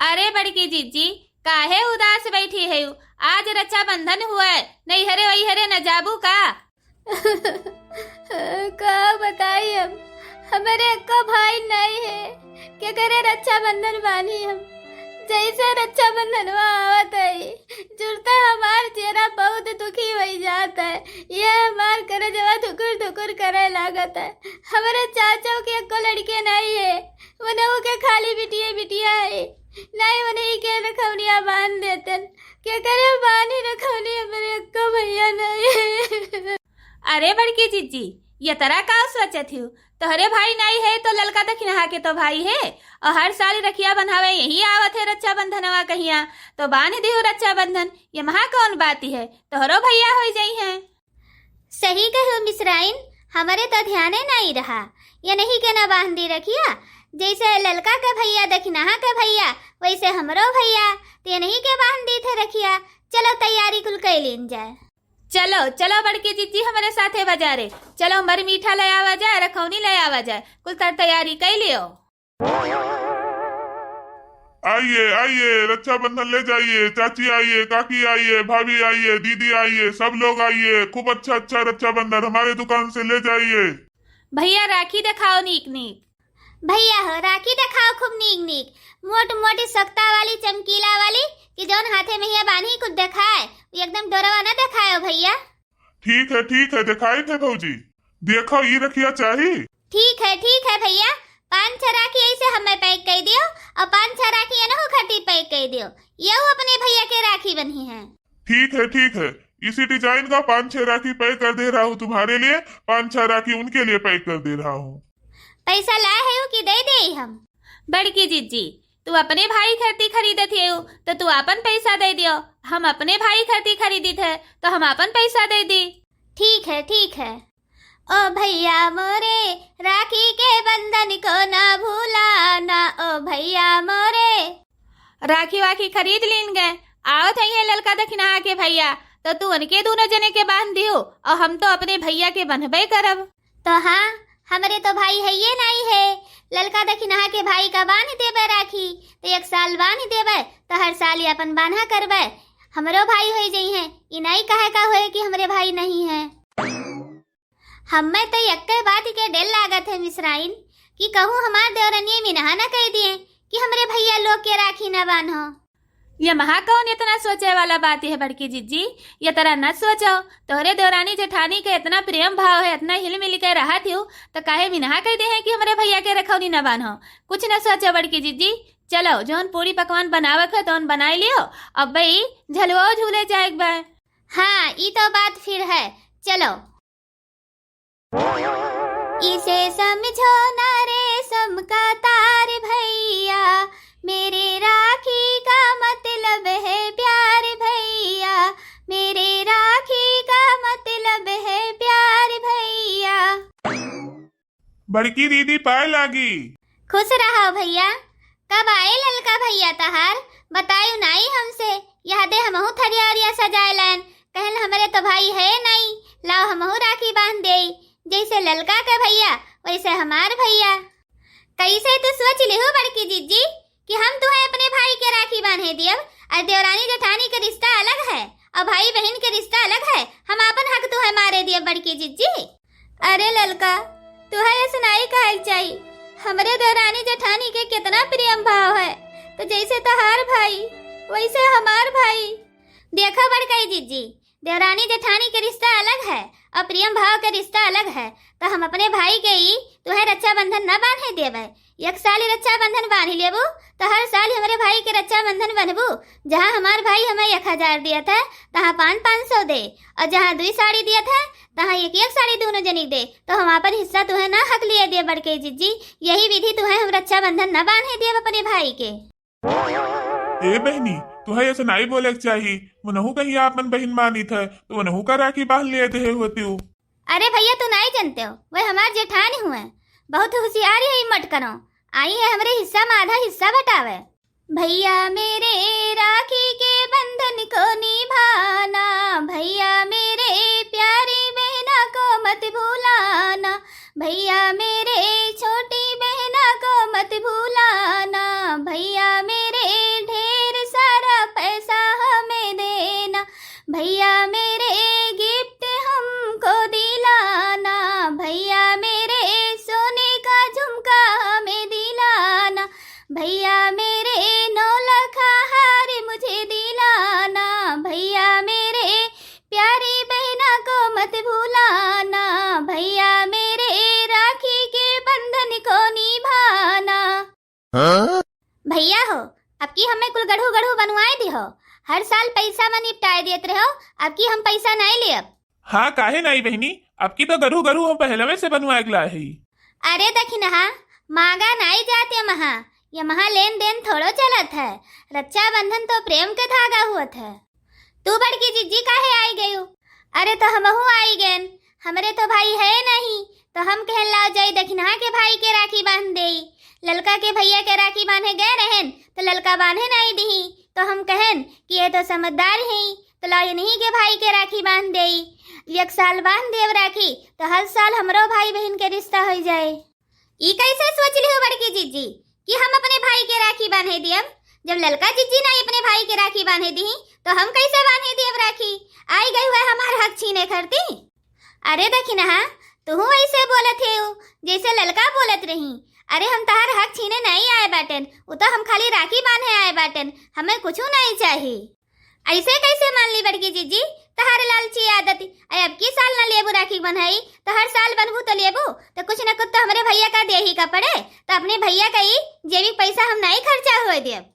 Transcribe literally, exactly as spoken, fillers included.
अरे बड़की जिज्जी, काहे उदास बैठी हयू? आज रक्षाबंधन हुए, नैहरे वैहरे न जाबू का? का बताई हम, हमरे एक्को भाई नाई है, केकरे रक्षाबंधन बान्ही हम? जैसे रक्षाबंधनवा आवत है, जुड़ते हमार चेहरा बहुत दुखी होइ जात है। ये हमार करजवा धुकुर धुकुर करे लागत है। हमरे चाचो के एक्को लड़के नाई है, उनहू के खाली बिटिया बिटिया है। नाई उन्हीं के रखौनिया बांध देतन, केकरे बान्ही रखौनी, हमरे एक्को भैया नाई है। अरे बड़की जिज्जी, ये तरह का सोचत हियो? तोहरे भाई नाई है तो ललका दखिनहा के तो भाई है, और हर साल रखिया बंधावे यही आवत है रक्षाबंधनवा कहिया, तो बांध दिहु रक्षाबंधन, ये महा कौन बात है, तोहरो भैया होइ जइहैं। सही कहो मिसराइन, हमरे तो ध्याने नाई रहा, ये नहीं के ना बांध दी रखिया। जैसे ललका के भैया दखिनहा के भैया, वैसे हमरो भैया, ते नहीं के बांध दी थे रखिया। चलो तैयारी कुल कइ लीन जाए। चलो, चलो बड़की जिज्जी हमरे साथे बाजारे। चलो मर मीठा ले आवा जाए, रखौनी ले आवा जाए, कुल तर तैयारी कइ लियो। आइए, आइए, रक्षाबंधन ले जाइए, चाची आइए, काकी आइए, भाभी आइए, दीदी आइए, सब लोग आइए, खूब अच्छा अच्छा रक्षाबंधन हमारे दुकान से ले जाइए। भैया राखी देखाओ नीक नीक। भैया हो, राखी देखाओ खूब नीक नीक, मोट मोटी सख्ता वाली, चमकीला वाली, कि जौन हाथे में हिया बान्ही कुछ देखाए, वो एकदम डोरवा न देखायो भैया। ठीक है, ठीक है, देखाई थे भौजी। देखो, ई रखिया चाही? ठीक है, ठीक है भैया, पाँच छह राखी ऐसे हमें पैक कइ दियो, और पाँच छह राखी एनहु खातिर पैक कइ दियो, ये अपने भैया के राखी बन्ही है। ठीक है, ठीक है, इसी डिजाइन का पाँच छह राखी पैक कर दे रहा हूँ तुम्हारे लिए, पाँच छह राखी उनके लिए पैक कर दे रहा हूँ। पैसा लाए है कि दे दे हम? बड़की जिज्जी, तू अपने भाई खातिर खरीदत हेउ, तो तू आपन पैसा दे दियो, हम अपने भाई खातिर खरीदित है, तो हम आपन पैसा दे दी। ठीक है, ठीक है। ओ भैया मोरे, राखी के बंधन को ना भुलाना, ओ भैया मोरे। राखी वाखी खरीद लीन गए, आवत है ये ललका दखिनहा के भैया, तो तू उनके दोनों जने के बांध दियो, और हम तो अपने भैया के बंधबे करब। तो हाँ, हमरे तो भाई है ये नाई है, ललका दखिनहा के भाई का बांध देबे राखी, तो एक साल बांध देबे, तो हर साल ये अपन बांधा करबे, हमरो भाई होइ जइहैं। ई नाई कहे का होए कि हमरे भाई नहीं है। हमें तो यक्के बात के डर लागत है मिसराइन, कि कहूँ हमार देवरनिये मिनहा न कह दिए कि हमरे भैया लोग के राखी न बांधो। ये महा कौन इतना सोचे वाला बात है बड़की जिज्जी? ये तरह न सोचो, तोहरे देवरानी जेठानी के इतना प्रेम भाव है, इतना हिल मिल के रहत हिउ, तो काहे मिनहा कह दे हैं कि हमरे भैया के रखौनी न बांधो? कुछ न सोचो बड़की जिज्जी, चलो जौन पूड़ी पकवान बनावक है तौन बनाई लियो, अब भाई झलुओ झूले जाएक बा। हाँ, ई तो बात फिर है, चलो। इसे समझो ना रेशम का तार भैया, मेरे राखी का मतलब है प्यार भैया, मेरे राखी का मतलब है प्यार भैया। बड़की दीदी पाए लागी। खुश रहो भैया। कब आए ललका भैया तहार? बतायु नाई हमसे। यह दे हमहू थरिया ओरिया सजाए लायन। कहन हमरे तो भाई है नाई, लाओ हमहू राखी बांध देई। जैसे ललका के भैया वैसे हमार भैया। कैसे तू सोच लिहू बड़की जिज्जी कि हम तुहे अपने भाई के राखी बांधे दियब? और देवरानी जेठानी के रिश्ता अलग है और भाई बहिन के रिश्ता अलग है। हम आपन हक तुहे मारे दियब बड़की जिज्जी। अरे ललका, तुहे ऐसे नाई कहे के चाही। हमरे देवरानी जेठानी के कितना प्रेम भाव है, तो जैसे तहार भाई वैसे हमार भाई। देखो बड़कई जिज्जी, देवरानी जेठानी के रिश्ता अलग है और प्रेम भाव के रिश्ता अलग है। तो हम अपने भाई के ई तुहे रक्षाबंधन न बांधे देबे। एक साल ही रक्षाबंधन बांध लेबू, तो हर साल हमरे भाई के रक्षाबंधन बंधबू। जहाँ हमार भाई हमें एक हजार दियत है, तहाँ पाँच, पाँच सौ दे, और जहाँ दुई साड़ी दियत है, तहाँ एक एक साड़ी दोनों जनी दे। तो हम आपन हिस्सा तुहे ना हक लिए देब बड़कई जिज्जी। यही विधि तुहे हम रक्षाबंधन न बांधे देब अपने भाई के। ए बहिनी, तुहे ऐसे नाई बोले के चाही। उनहू कहीं आपन बहिन मानित है, तो उनहू का राखी बांध लिए देहे होतिउ। अरे भैया, तू नाई जनतेउ, वह हमार जेठानी हुए, बहुत होशियारी है, ई मत करो। आई है हमरे हिस्सा में आधा हिस्सा बटावे। भैया मेरे राखी के बंधन को निभाना, भैया मेरे प्यारी बहना को मत भुलाना, भैया मेरे छोटी बहना को मत भुलाना, भैया मेरे मेरे नौ लाख हार मुझे दिलाना, भैया मेरे प्यारी बहना को मत भुलाना, भैया मेरे राखी के बंधन को निभाना। हाँ? भैया हो, अब की हमें कुल गढ़ू गढ़ू बनवाए दिहो। हर साल पैसा में निपटाए देत रहो, अब की हम पैसा नाई लेब। हाँ, काहे नाई बहिनी, अब की तो गढ़ू गढ़ू हम पहलवे से बनवाए गला है। अरे दखिनहा, मांगा नाई जात यमहा, यमहा लेन देन थोड़ो चलत है। रक्षाबंधन तो प्रेम के धागा हुअत है। तू बड़की जिज्जी काहे आई गयू? अरे तो हमहू आई गएन, हमरे तो भाई है नहीं, तो हम कहन लाओ जाई दखिनहा के भाई के राखी बांध देई। ललका के भैया के राखी बांधे गए रहेन, तो ललका बांधे नाई दिही, तो हम कहन कि ये तो समझदार है, तो लाओ इन्हीं के भाई के राखी बांध देई। एक साल बांध देव राखी, तो हर साल हमरो भाई बहन के रिश्ता हो जाए। ई कैसे सोच लिहो बड़की जिज्जी कि हम अपने भाई के राखी बांधे दियब? जब ललका जिज्जी नाई अपने भाई के राखी बांधे दिही, तो हम कैसे बांधे दियब राखी? आई गई हुए हमार हक छीने खरती। अरे दखिनहा, तुहू ऐसे बोलत हेउ, जैसे ललका बोलत रही। अरे हम तहार हक छीने नाई आए बाटेन, उ तो हम खाली राखी बांधे आए बाटेन, हमें कुछू नाई चाही। ऐसे कैसे मान ली बड़की जिज्जी, तहार लालची आदत। अय अब की साल ना लेबू राखी बंधाई, तो हर साल बनबू तो लेबू, तो कुछ ना कुछ तो हमरे भैया का देही का पड़े, तो अपने भैया का ई जेबी पैसा हम नाई खर्चा होए देब।